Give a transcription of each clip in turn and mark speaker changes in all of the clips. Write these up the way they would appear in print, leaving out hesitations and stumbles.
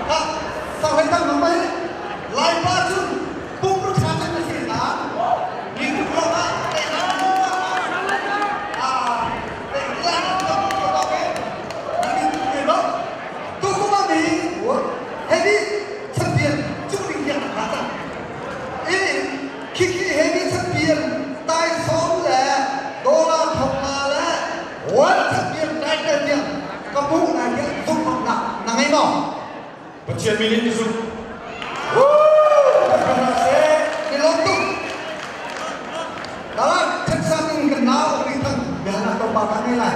Speaker 1: Ka sang thang nang mai lai pa cu pum ru tha kan si na ni tu ko ma te na mu ma a te la na to ko to ke na ni tu ke lo tu ko ma mi wo heavy champion chu ding yang ha ta i khi khi heavy champion tai som le dollar thong nga le world champion title tiang ka mu na hian zumh na na ngei maw?
Speaker 2: Pathian min in ka zumh.
Speaker 1: Ni lawm tuk. Dala Texas in kan nau ri thang biana to pa ka ngei lai.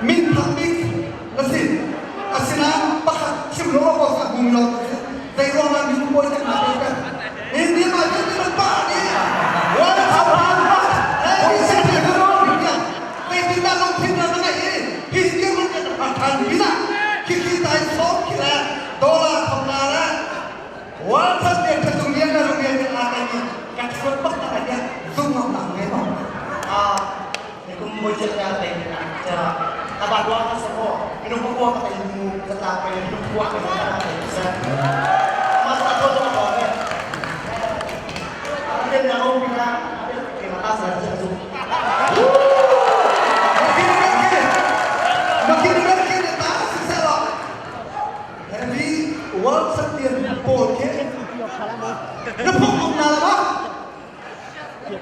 Speaker 1: Min thang bik na si. Asinain pakhat chim lo ko sa bum lo zei ruang ah min puai tak na pe Min ni ma tin ni pa ni. Wa tha pa pa. Eh se ti ro ni Zei tin dah lungthin na ngeih i hi dirhmun kan phak ṭhan pinah khikhi tai sawm khi le dollar thong nga le World Champion ṭhatung lian le rung lian in aa taimi ka ṭhawn bak na lai tiah zumhnak ngei maw?
Speaker 3: Nikum voi chiat ka tai ni na aba dua ka sa ko minung pakua ka tai mu ka tla pe minung pakua ka tai ka tai sa mas ako to ako eh Akin na ako pina kinakaas na sa zoom.
Speaker 1: Heavy World Champion pawl khi na phung um na la ma?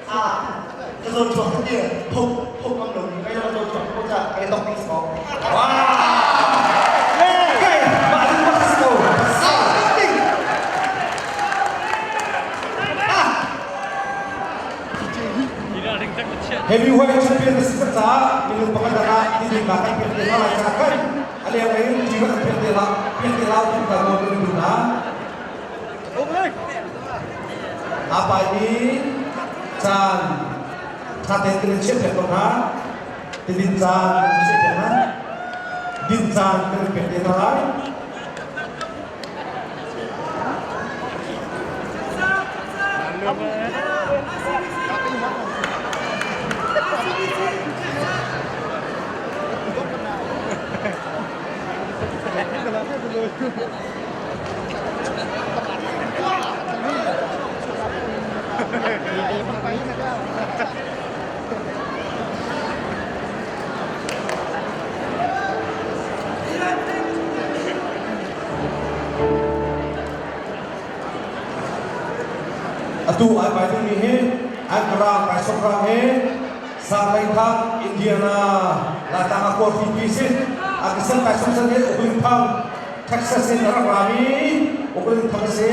Speaker 3: Ah, ka zawn chuak ti phung phung am lo ni kai ka zawn chuak ko cha kai tong ting so.
Speaker 2: Wow! Okay, mah cu bak si ko.
Speaker 1: Something. Ah,
Speaker 2: Heavyweight champion na si cang caah minung pakhat ah ti ding ah kan pek te hna lai caah khan a leng in ti kan pek te la pek te la ti ta nawl kan duh hna. Aa ni caan ṭha tein kan in chiah piak ko hna. Tidin caan kan in chiah piak hna. Din caan kan in pek te hna lai. Atu ai pai dingmi hi Ankara Kaisokrang hi Sangleithang Indiana Laitlang a kawr pipi si. A kisan Kaisok san hi Uklin Thang Texas in a rak rami Uklin Thang si.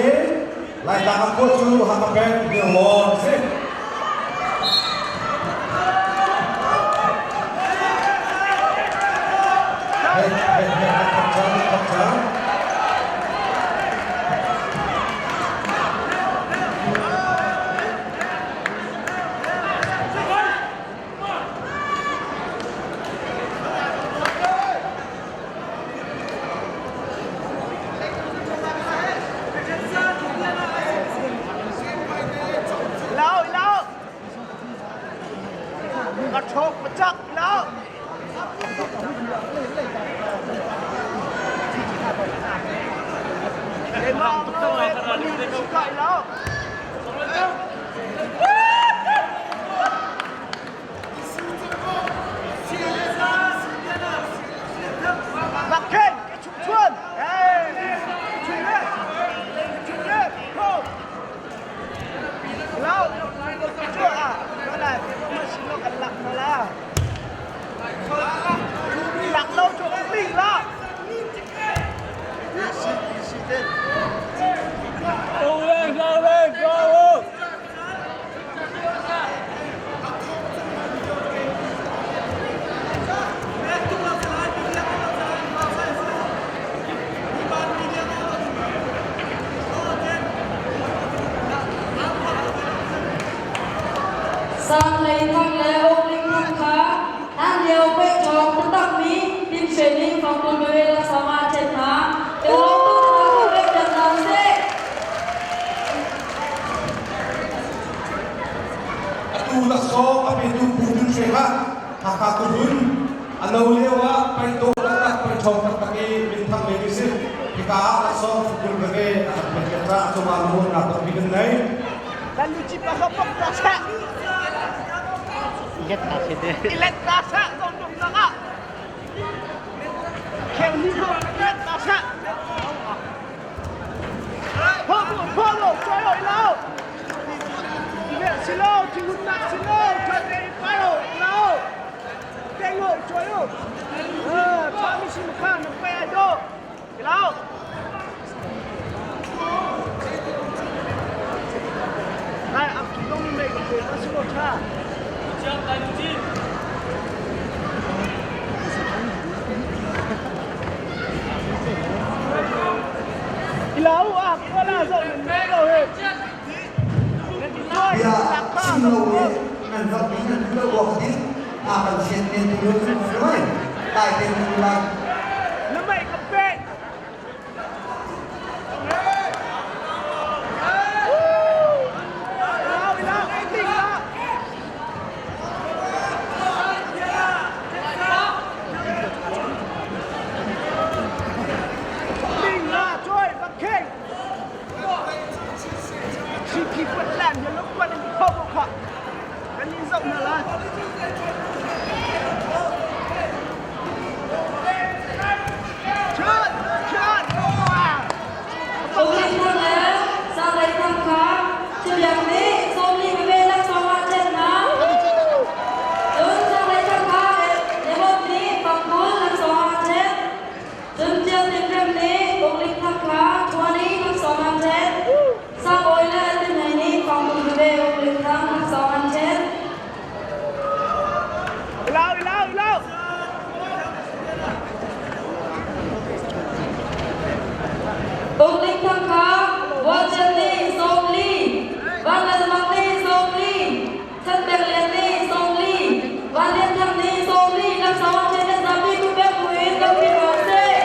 Speaker 2: Laitlang a kawr cu Hakha Peng Hniarlawn si. Hey, hey, hey, thok cang, thok cang.
Speaker 4: Lau, lau. Ka thok pacak lau. Bakhen, cái trục chuan. Lau, chưa à? Nó là nó cần lặng nó là. Lặng lâu cho ông mình đó.
Speaker 5: Sang lei thang le ok ling thang kha an lio pe chong taktakmi team training fangkul beve laksawng ah ṭhen hna. Kan lawm tuk hna ko pek dam hna usih.
Speaker 2: Atu laksawng a petu Pu Dun Hre kha Hakha Tuhlun a no lio ah paih dawh taktak paih ṭhawng taktak i minthang ve mi si. Hika ah laksawng fukul veve a kan pek piak caah a cungah lungrualnak tampi kan ngei.
Speaker 4: Kan lu chip a bok ta seh. Ilet ta seh zong dum nak ah. Kheng ni ko ilet ta seh. Pho pho lo choi oi lo. Si lo, thing nak si lo, choi te pai ho lo. Teng ho choi ho. Eh, pa mi sim kha na pai ai do. Lo. Lai ak tu dong mei ka pe na si lo tha. Lau a ko la zo nan lo he.
Speaker 1: Bia chim lo i nan zoh mi nan lo awk ding aa kan sian men tu lo cu mai tai ten tu lai.
Speaker 4: Na mei ka pe. Lau lau ei ting la. Ting la choi bak kheng. CP quận làm cho lúc quận không có Anh nhìn rộng nữa là. Chọn, chọn,
Speaker 5: Ugling Thang le Sanglei Thang kha Chibiak nih 40 veve laksawng ah ṭhen hna. Cun Sanglei Thang kha Lemon nih fangkul laksawng ah a ṭhen. Cun Ṭial Tin Rem nih Ugling Thang kha 20 laksawng ah a ṭhen. Sangawi le Tinhei nih fangkul veve Ugling Thang laksawng an ṭhen.
Speaker 4: Lau, lau, lau.
Speaker 5: Ugling Thang kha Vuancian nih 40, Van Lal Mang nih 40, Than Pek Lian nih 40, Van Lian Thang nih 40 laksawng a ṭhen zapi kupek buin lo pi hna seh.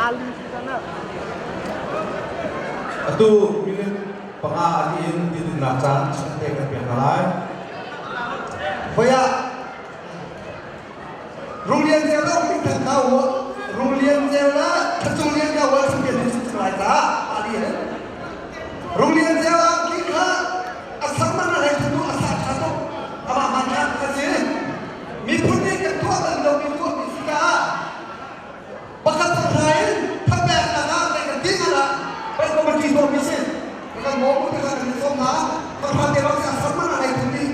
Speaker 4: Ali sana.
Speaker 2: Atu minute 5 a dih in tidinnak caan chungte kan pek hna lai.
Speaker 1: Voia Runglian ceu la ung thang ka wa Runglian ceu la thacung lian ka wa champion ni chung lai ta ali he Runglian ceu la ki kha asang man na thu asa tha to ama man kha ka si miphun nih kan tuah bal lo mi tuah mi si ka pakhat thai in thapek na ka kai kan ding ala pai committee to mi si kan mo mu ka kan som na pakhat te bang sa sang man na thu ni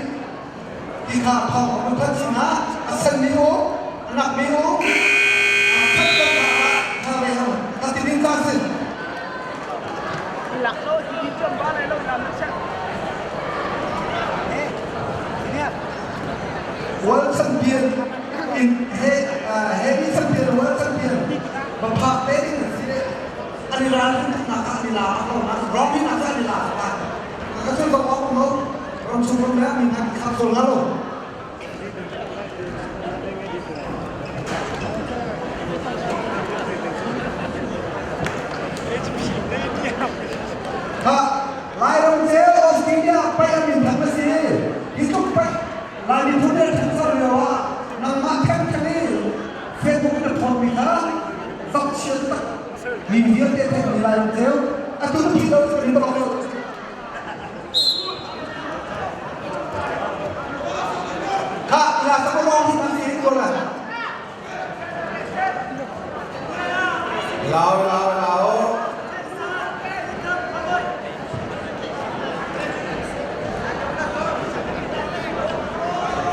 Speaker 1: ti kha thawng a kan thanh sinah a sen mi u a nak mi u a khat kan ha ve ho ka ti ding ta si.
Speaker 4: Lạc lô thì đi chậm ba này lâu làm nó sẽ.
Speaker 1: World champion in he heavy champion world champion ba phak te ding si le ani ral na ka ani la ko na rom hi na ka ani la ka ka chun ba ko no rom chung rom la mi na kha sol nga lo Ha Lairam te Australia pai amin thang si hi tuk pai Lai miphun nih a ṭhancho lio ah nangmah thengtheng i Facebook na ṭhawnmi kha zohchiat tak mi vialte theihmi Lairam ceu atu thi lo cu kan bak lo. Kha ila ka lawng hi kan si ko la.
Speaker 2: Lau lau lau.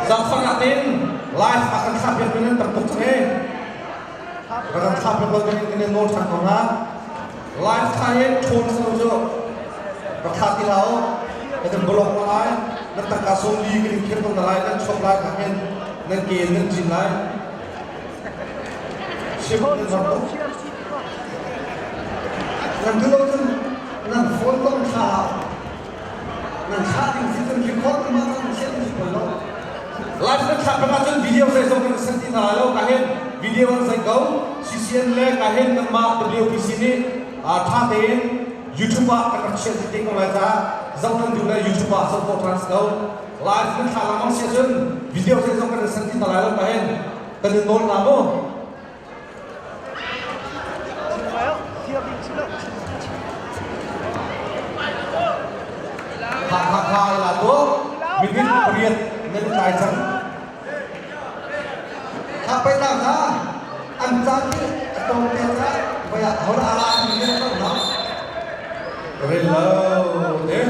Speaker 2: Zaangfahnak in live a kan thlah piak mi nan tam tuk cang ee. Ka kan thlah piak lo ding in kan in nawl ṭhan ko hna. Live thla hi ṭhawn si lo cu rak thlah ti hlah u. Kan in block na lai. Nan tangka 40 kan in khir ko na lai. Nan chuak lai kha hin nan ke in nan cin lai. Sim nan zor tuk.
Speaker 1: Nan duh lo cun nan phone kong thla nan thlah ding si cun record ma kan sian si ko lo.
Speaker 2: Live nan thlah peng ahcun video zei zong kan send ti hna lai lo. Ka hin video an zei ko. CCN le ka hin nangmah WPC nih ṭha tein YouTube ah kan rak chiah dih te ko lai caah zoh nan duh le YouTube ah zoh khawh ṭhan si ko. Live nan thlah lengmang si ahcun video te zong kan in send ti hna lai lo kahin kan in nawl hna mu. Kha kha kha ila tu minute pariat nan tlai cang.
Speaker 1: Kha pei ta kha an caan hi a tawng te ca voi ah hor ala an rian ko no.
Speaker 2: Rel lo te.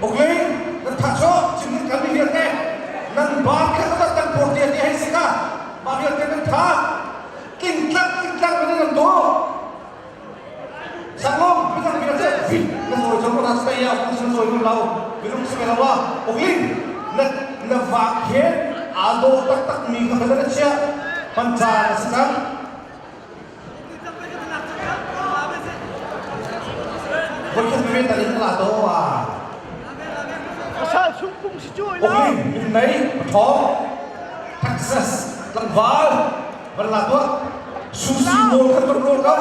Speaker 2: Ukling nan tha cho chin kan mi vialte nan ba khat tak kan por tia ti hei sika ma vialte nan tha tling tlak tling tlak nan nan do Sangom bidang vialte fit na sawi chom na sai ya ku sun sawi mun lau bilung se lawa ukling na na va khen ado tak tak mi ka khana chia pancha na sakang Voikhat me ta in la to wa.
Speaker 4: Pasal sung pung si chu ila.
Speaker 2: Ukling nei thong Texas tlangval van la to Sushi nawl khat van nawl ko.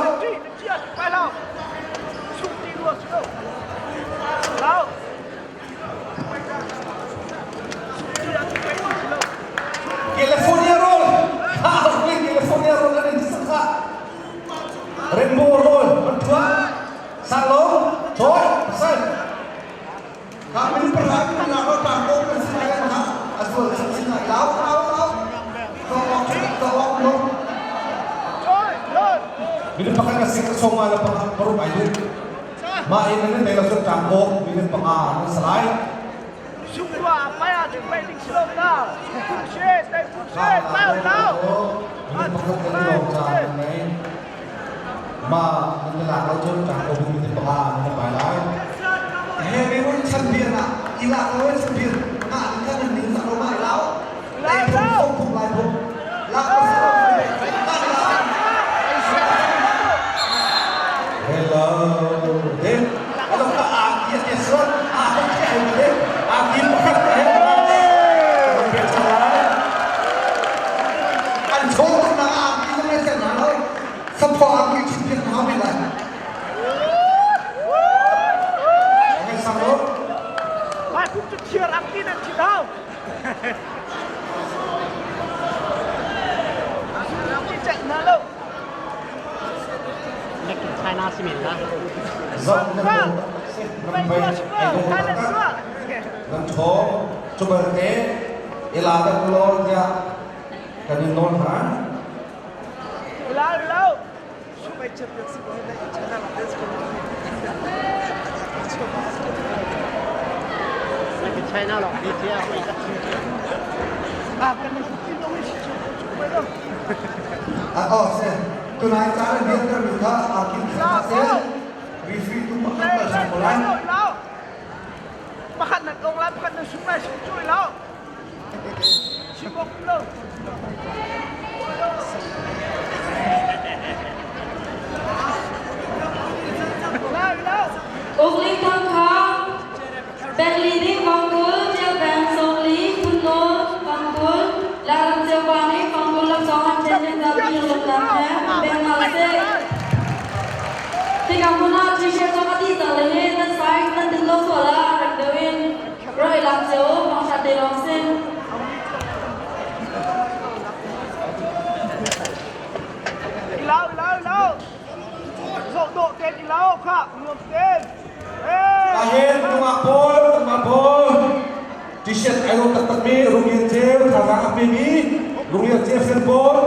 Speaker 2: California roll. Ha, California roll an in sakha. Rainbow roll van thua. Salong, Choi, Pasal.
Speaker 1: Kha min pahra kan lak lo tang ko kan si lai kan ha a zual chin chin lai lau lau lau to ok to ok lo
Speaker 2: Minute pakhat ka sing ka song la pakhat paru ai du. Ma in nan te lo chu tang ko minute panga nan salai.
Speaker 4: Sungwa paya de pai ding silo na. She tai pu she lau lau.
Speaker 2: Minute pakhat kan lo cha nei. Ma nan la lo chu tang ko minute panga nan pai lai.
Speaker 1: He mi un chan bian ah ilak lo chan bian ma an kan nan ning sak lo ma lau lai phung song phung lai phung lak lo
Speaker 2: Hello. He ano ka a ki ke son a ke ai ke a ki pakhat he.
Speaker 1: An chon tuk na a ki zong le na lo sapho a ki chin pian hau mi lai.
Speaker 2: Okay, sang lo.
Speaker 4: Mai phung chu thiar ang ti nan chi thau. Na lo.
Speaker 3: China simin na.
Speaker 2: Zong nan nan pai ai do tak nan tho chubal te ila da lor ja kan in non ha.
Speaker 4: Lau lau.
Speaker 3: China lo di tia ko ta.
Speaker 4: Ah, kan ni ti no ni chi chu.
Speaker 1: Ah oh se tunai cha le bian ter mi kha a ki kha se referee tu pakhat ka sang ko lai.
Speaker 4: Pakhat nan ong lai pakhat nan sung lai sung chui lo. Chimok lo. Lau lau.
Speaker 5: Ukling Thang Kha, Bentley Ding Fangkul, Chiao Bang Song Li, Phun Lo Fangkul, La Ram Chiao Pa Ni Fangkul Lam Song Han Chen Chen Zam Pi Lom Lam He, Beng Mal Se. Tikam huna t-shirt zong a ti cang le he nan size nan tin lo sual ah rek deuh in roi lak cio fang hrat te lawng si.
Speaker 4: Lau lau lau. Dawh dawh tein i lau kha nuam tein. Hey!
Speaker 2: Ahin nungak pawl, nungak pawl. T-shirt ai rawt taktak mi Runglian Ceu thazaang a pe mi Runglian Ceu fan pawl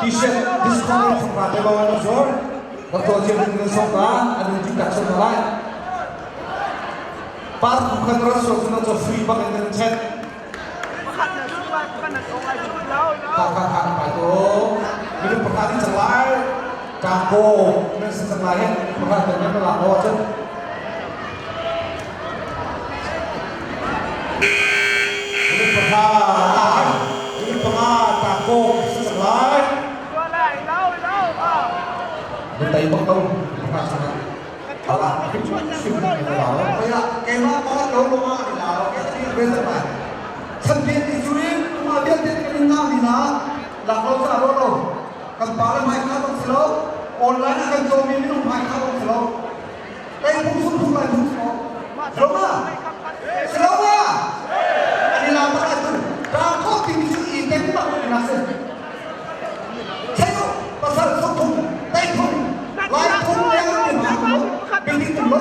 Speaker 2: T-shirt discount in thong te law an zuar. Rak tuah cio ding nan sawm ta an in tik tak sawm hna lai. Par ku khan ran sual cu nan cu free bak in nan chet.
Speaker 4: Pakhat na sung lai, pakhat na sung lai, cu lau
Speaker 2: Kha
Speaker 4: lau.
Speaker 2: kha kha pai to. Minung pakhat in cang lai. Tangko nan si cang lai he. Pakhat kan nan lak lo ahcun. Tha. Minute panga ta kok si cang lai. Na tei bak ko. Panga sang ala sim na la.
Speaker 1: Kaya keimah pakhat lo lawng ah an i la lo. Ke ti ve sa mai. Champion ti cu in ma vialte kan in ngah mi na lak lo ca ro lo. Kan pa le hmai kha bang si lo. Online ah kan cawmi minung hmai kha bang si lo. Kai phung sung phung lai phung si lo. Lo ma? Si lo ma? An i la bak ahcun rang khawh timi cu i teng bak in a si. Thei u, pasal sung tei phung, lai phung leng in hna lo, biapi tum lo.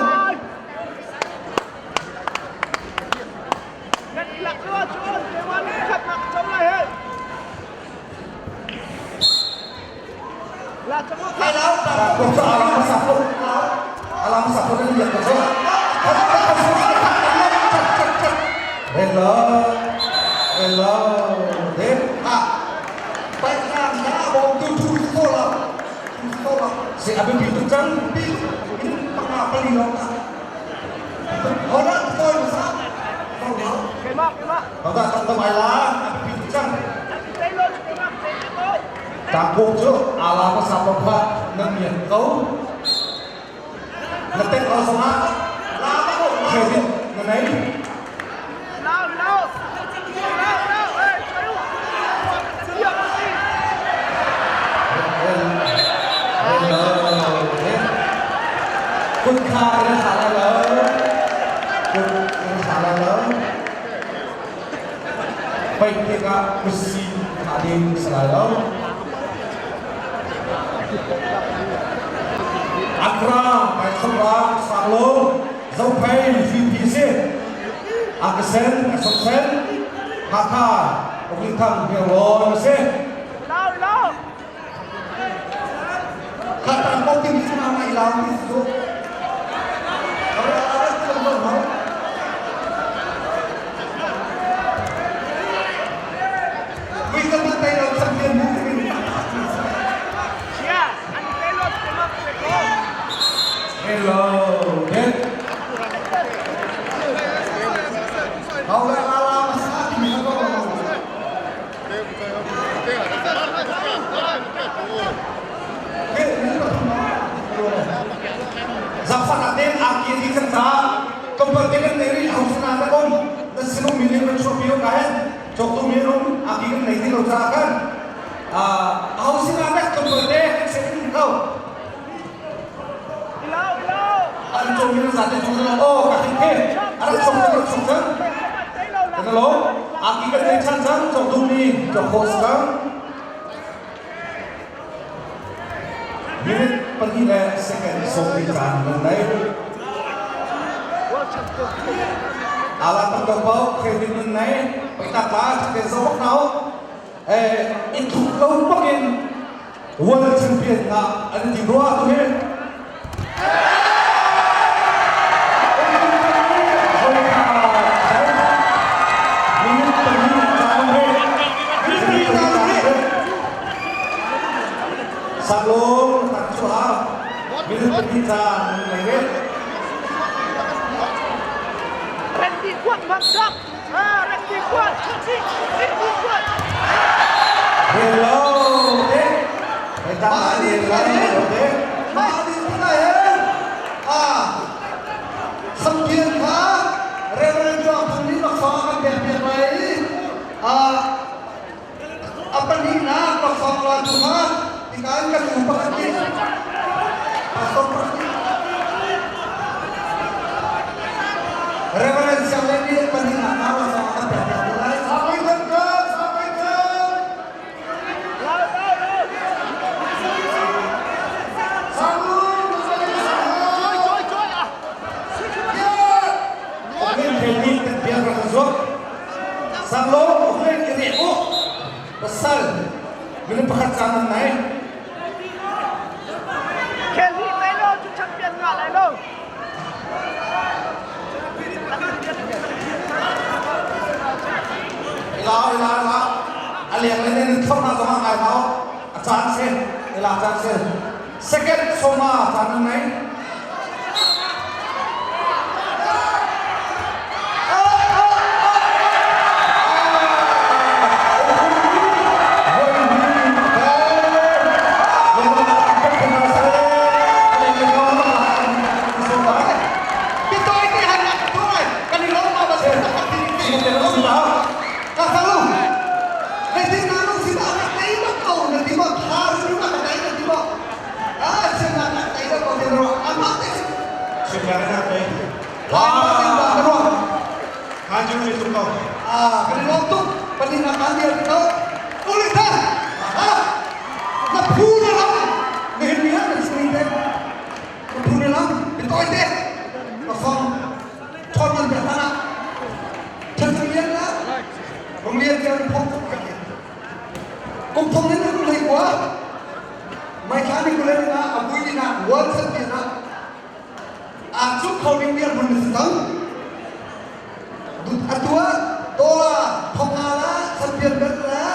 Speaker 1: Ai lau,
Speaker 2: Ko sa alam sa ko. Alam sa ko na liyak ko sa. Hello. Hello. De.
Speaker 1: Ha. Pai kang na bom tu tu so la. Tu so la.
Speaker 2: Si abi pi tu cang.
Speaker 1: Pi in panga pali lo ka. Ora toi sa. So la.
Speaker 2: Baka tak tam ai la abi pi tu cang. Ta ko chu alam sa ko kha na mian ko. Na tek lo sama.
Speaker 1: La ba ko.
Speaker 2: Kevin na nei. Hello. คุณค่าเป็นสาระแล้วคุณเป็นสาระแล้วไปที่กับมุสีอาดินสลายแล้วอัคราไปสมราสาโลเจ้าเพย์ฟีพีซีอากเซนอสมเซนฮาคาอุกลิทังเฮโรนเซ
Speaker 1: Kha tang ko ti mi na mai la mi su. Ora ora tu lo no. Vì sao mà tay nó champion mu mi.
Speaker 2: Hello เด็ก
Speaker 1: Hau la la la ma sa ti mi ko. Ke ni ba tu ma.
Speaker 2: Zafar atin aki di kerja kepentingan dari hausna na kon na sinu milim na chopio kahen choktu minum aki kan nei lo cha kan ah hausna na kepentingan sekin kau an chok min zate chok na oh ka ke ara chok na chok chang kana lo aki kan nei chan chang chok tu mi chok khos kang minute pali le second so mi chan nan dai ala tam do pau credit nan nai paita ta ke zo bak nau eh in thu lo pakin world champion na an ti ruwa tu he minute pali chan he minute pali chan he Salong tak chu ha minute pali chan nan nai he Hello, eh. Paita
Speaker 1: Ma
Speaker 2: ni
Speaker 1: ni
Speaker 2: hello, eh.
Speaker 1: Ma ni ti na he. Ah. Champion kha Reverend Joang Thang ni laksawng kan pek piak lai. Ah. A pahnihnak laksawng la tu kha tikaan kan u pakhat nih Pastor pakhat nih Reverend Siang Len nih pahnihnak ah laksawng kan pek piak lai.
Speaker 6: Sampai tengah, sampai tengah. Sanggup,
Speaker 2: Ini Kelly kan biar rakhazok. Sanglo, uklen iri u. Pasal. Minum pakhat canan nai. Ila ila ila. Aliang len in thong na zong ngai mau. A chan se. Ila chan se. Second soma canan nai.
Speaker 1: Ah, kan i lawm tuk. Panin ah kan dir ko. Uli ta. Ha. Na phu na lam. Nihin ni ah kan sui te. Na phu na lam. Bitoy te. Na song. Thon nan bia hana. Chan sung lian la. Rung lian tiang phong tuk ka Kum thong in rung lei kwa. Mai thla ni kule na abui ni na world champion na. Aa cuk kho ding dirhmun na si cang. Atu ah dollar thonga la champion belt la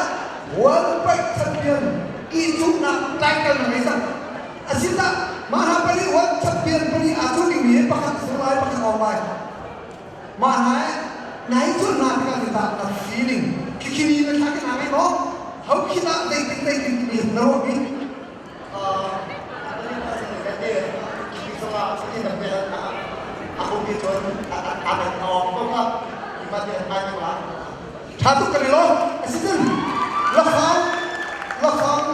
Speaker 1: world fight champion i cuhnak title na ngei cang. Asitah mah hna pali world champion pali aa cuh dingmi hi pakhat sung lai pakhat awng lai. Mah hna nai cuh hna tikah zeitah na feeling khikhini na thla ki hna ngei maw? Ho khi dah zeitin zeitin timi na ruah bik? Ṭha tuk kan i lawm. Asicun lafang lafang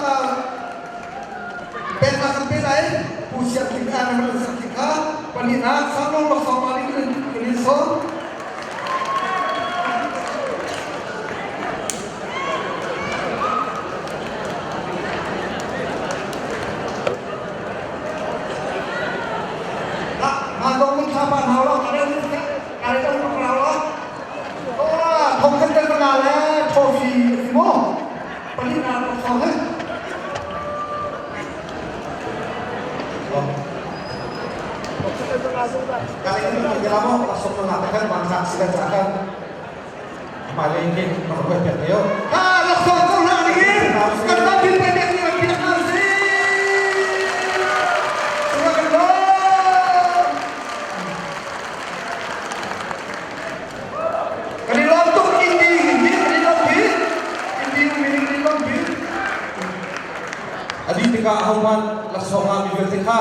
Speaker 1: peknak kan pe lai. Pu Siang Tling a Reverend Siang Tling kha pahnihnak Sanglawng laksawng pa nih kan in sawm.
Speaker 2: Hmailei hin ka ruat piak te
Speaker 1: Ha laksawng cohlang dingin kan tampi pe ding ni kan piak hna usih. Sura kan lawm. Kan i lawm tuk indi hindi kan i lawm bi. Indi umi kan i lawm bi.
Speaker 2: Adi tikah ahohmanh laksawng ah mi vialte kha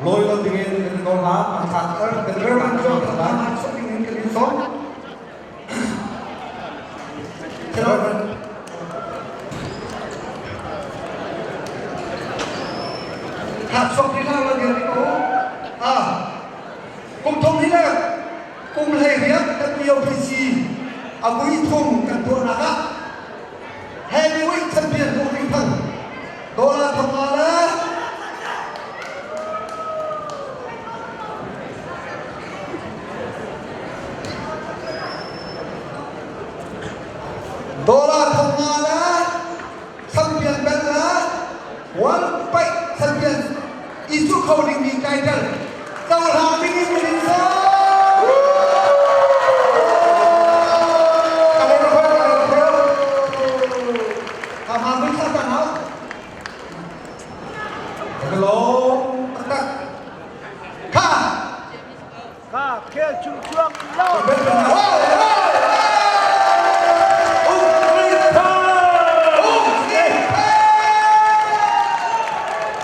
Speaker 2: lawi lo dingin kan in nawl hna. Kan
Speaker 1: Kan ram an sok dingin kan in sawm. Kum thum hi le kum hlei riak kan BOPC a vui thum kan tuahnak ah heavyweight champion Hu Ring Thang dollar thong le Dollar 500 le champion belt le one fight champion i cu kho dingmi title cohlang ding in kan in sawm. Ka ma mun sa ta nau.
Speaker 2: Ka lawm taktak.
Speaker 1: Kha.
Speaker 4: Kha khel chu chuak lo.
Speaker 1: Wow!